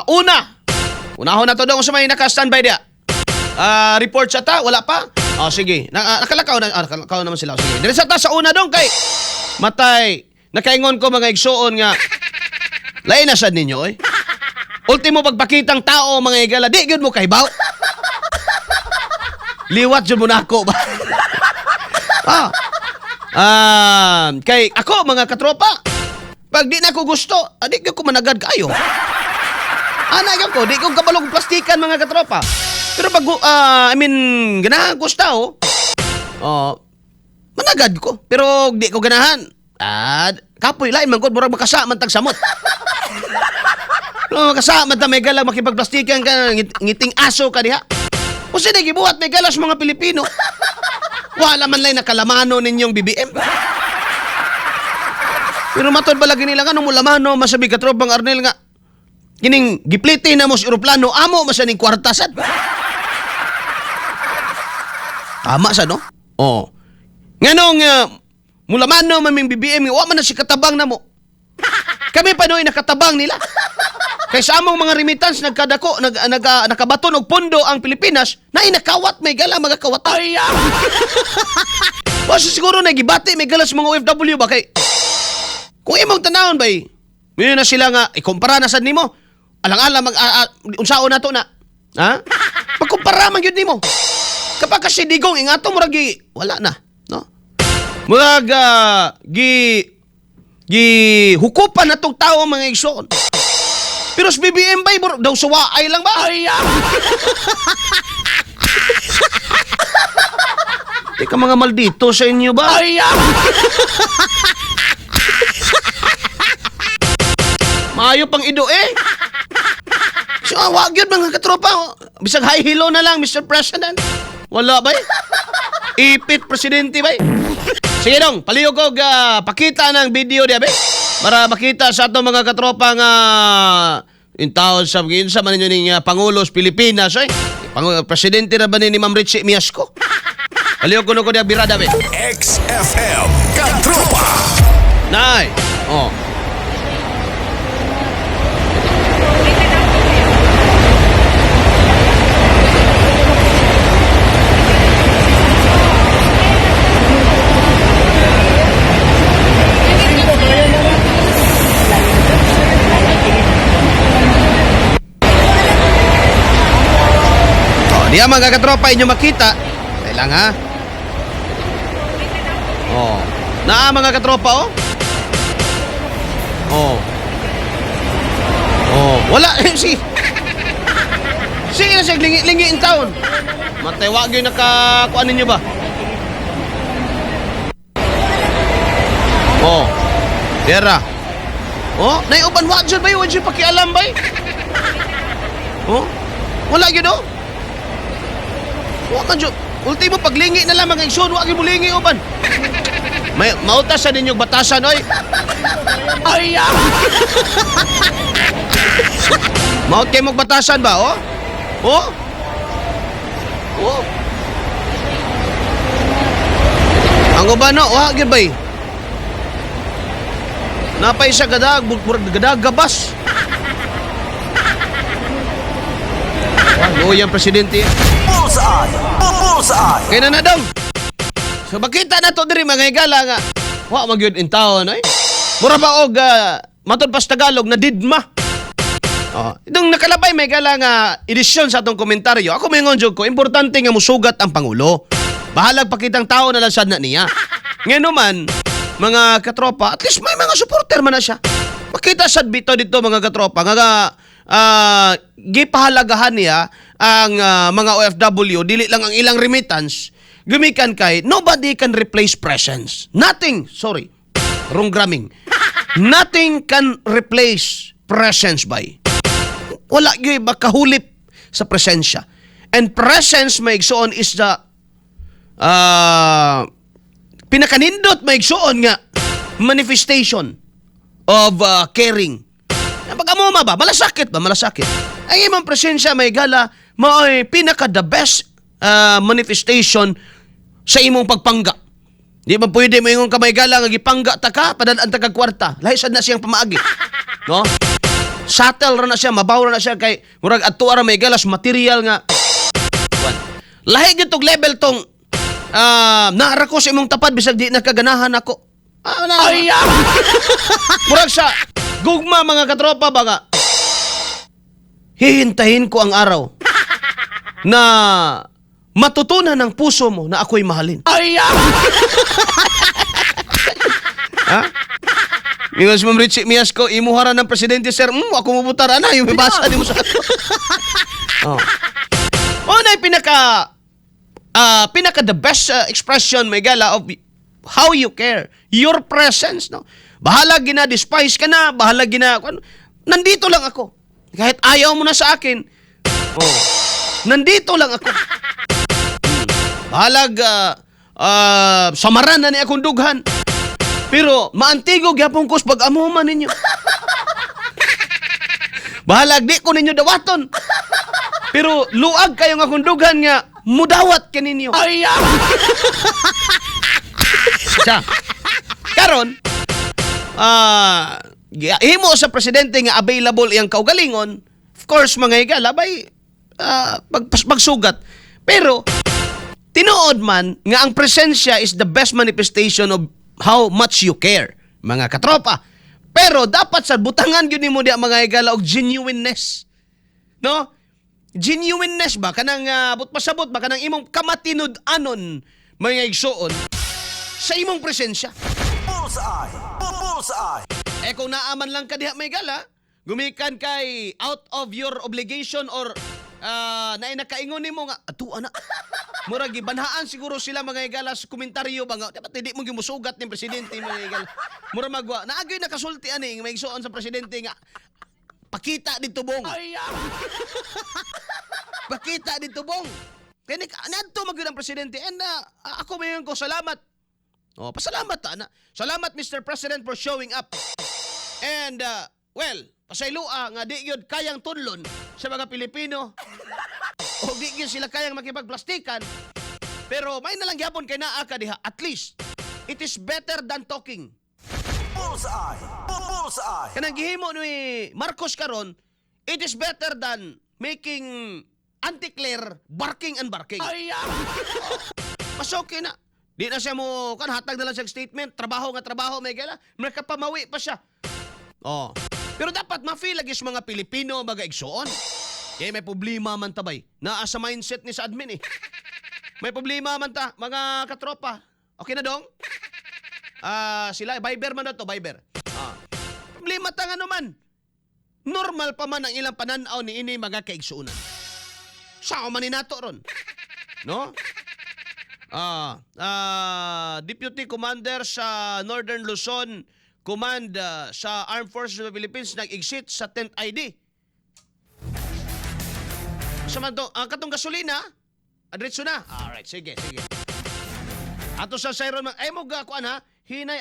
una. Unahon na to dong sa may naka-standby dia. Ah, report sa ta, wala pa? Oh, sige. Nakalakaw na, nakalakaw naman sila. Sige. Dire sa ta sa una dong kay matay. Nakaingon ko, mga igsuon, nga lain na sad ninyo oy. Ultimo pagpakitang tao, mga higala, di gyud mo kahibaw. Liwat jud mo nako ba? Ah. Kay ako, mga katropa, pag di na ko gusto, di ko managad kaayo. Ana gyud ko, di ko kabalog plastikan, mga katropa. Pero pag I mean, ganahan ko sa tao, oh, managad ko. Pero di ko ganahan. Ah, kapoy lain man gud, murag makasa man tag samot. No, makasa man ta may galag makipagplastikan ka, ngiting aso ka diha. O sige, gibuhat may galas mga Pilipino. Wala man lay nakalamano ninyong BBM. Pero matod ba lagi nila nga nung mulamano, masabi, katropang Arnel, nga kining gipliti na mo sa eroplano, amo man sa ning kwarta sad. Tama sa no? Oh. Nganong mulamano man ming BBM, wa man na si katabang na mo. Kami pa noy nakatabang nila. Kay sa among mga remittance nagkadako, nag, nag, nakabaton og pondo ang Pilipinas, na inakawat may gala mga kawatan. Wa siguro nagibati may gala sa mga OFW ba kay kung imong tanawon bay, yun na sila nga ikumpara na sad nimo. Alang-alang mag unsaon na to na. Ha? Pagkumpara man gyud nimo. Kapag kasi Digong ingato murag wala na, no? Murag gi gi hukupan na tong tao, mga igsoon. Pero sa BBM bay daw suwaay lang ba? Ay. Di ka mga maldito sa inyo ba? Ay. Maayo pang ido eh. So, wag yun, mga katropa. Bisag hi hello na lang, Mr. President. Wala ba eh? Ipit presidente ba eh? Sige dong, palihog og pakita ng video diya ba? Para makita sa ato mga katropa nga in taon sa sa man ninyo ning Pangulo sa Pilipinas ay. Pangulo, presidente na ba ni Ma'am Richie Miasco? Palihog kuno ko diya birada ba? XFM Katropa. Nay. Oh. Oh, diya, mga katropa, inyo makita. Kailang ha. Oh. Naa, mga katropa, oh. Oh. Oh, wala si. Sige na siya lingi-lingi in town. Matay wa gyud naka kuan ninyo ba? Oh. Dera. Oh, nay uban wa jud bay, wa jud pakialam bay. Oh. Wala gyud oh. Wa man jud. Ultimo paglingi na lang, mga igsoon, wa gyud molingi uban. May mautas sa ninyong batasan oy. Ay. Maut kay mong batasan ba, oh? Oh? Oh. Ang uban no, wa gyud bay. Napay sa gadag, murag gadag gabas. Wah, luoy ang presidente. Bullseye! Bullseye! Kaya na na dong. So makita na to diri, mga higala, nga wa magyud in taon ay. Mura ba og matod pa sa Tagalog na didma. Oh, itong nakalabay may gala nga edisyon sa atong komentaryo. Ako may jud ko, importante nga musugat ang pangulo. Bahalag pakitang tao na lang sad na niya. Ngayon naman, mga katropa, at least may mga supporter man na siya. Makita sad bito dito, mga katropa, nga gipahalagahan niya ang mga OFW, dili lang ang ilang remittance, gumikan kay nobody can replace presence. Nothing, sorry, wrong gramming. Nothing can replace presence by. Wala gyud makahulip sa presensya. And presence, maigsoon, is the pinakanindot, maigsoon, nga manifestation of caring. Pag amo ba, malasakit ba, malasakit. Ang imong presensya may gala, mao'y pinaka the best manifestation sa imong pagpangga. Di ba pwede mo ingon ka may gala nga gipangga ta ka, padal-an ta kag kwarta. Lahi sad na siyang pamaagi. No? Subtle ra na siya, mabaw ra na siya kay murag adto ra, may galas material nga. Kuan. Lahi gyud tog level tong naara ko sa imong tapad bisag di na kaganahan ako. Ah, na. Murag sa gugma, mga katropa ba, nga hihintahin ko ang araw na matutunan ng puso mo na ako'y mahalin. Ha? Ingon si Ma'am Richie Miasco, imuhara ng presidente, sir. Ako mubutar ana, yung mibasa di mo sa. Oh. Oh, na pinaka the best expression, may gala, of how you care. Your presence, no? Bahala gina despise ka na, bahala gina ano, nandito lang ako. Kahit ayaw mo na sa akin. Oh. Nandito lang ako. Bahalag samaran na ni akong dughan. Pero maantigo gyapon ko sa pag-amo man ninyo. Bahalag di ko ninyo dawaton. Pero luag kayo nga akong dughan nga mudawat kaninyo. Ay! Sa karon himo sa presidente nga available iyang kaugalingon. Of course, mga higala, bay pagsugat. Pero tinuod man nga ang presensya is the best manifestation of how much you care, mga katropa. Pero dapat sa butangan gyud nimo diya, mga higala, og genuineness. No? Genuineness ba kanang but pasabot ba kanang imong kamatinud-anon, mga igsuon, sa imong presensya. Bullseye! Bullseye! Eh kung naaman lang ka diha, may gala, gumikan kay out of your obligation or na nakaingon nimo nga ato ana. Murag gibanhaan siguro sila, mga higala, sa komentaryo ba nga dapat hindi mo gimusugat ni presidente, mga higala. Mura magwa naagay nakasulti ani may igsuon sa presidente nga pakita dito bong. Pakita dito bong. Kaya nadto magyud ang presidente and ako mayon ko salamat. Oh, pasalamat ta na. Salamat, Mr. President, for showing up. And well, pasaylua nga di gyud kayang tudlon sa mga Pilipino. O di gyud sila kayang makipagplastikan. Pero may na lang gyapon kay naa ka diha. At least it is better than talking. Bullseye! Bullseye! Kanang gihimo ni Marcos karon, it is better than making Auntie Claire barking and barking. Mas okay na. Di na siya mo, kan hatag na lang siya statement, trabaho nga trabaho, may gala, makapamawi pa siya. Oh. Pero dapat ma-feel lagi sa mga Pilipino, mga igsoon. Kaya may problema man tabay. Naa sa mindset ni sa admin eh. May problema man ta, mga katropa. Okay na dong? Ah, sila Viber man na to, Viber. Ah. Problema ta nga naman. Normal pa man ang ilang pananaw ni ini, mga kaigsuonan. Sao man ni nato ron? No? Deputy Commander sa Northern Luzon Command sa Armed Forces of the Philippines nag-exit sa 10th ID. Sa man to, katong gasolina, adretso na. Alright, sige, sige. Ato sa siren, ay mo ga kuan ha, hinay.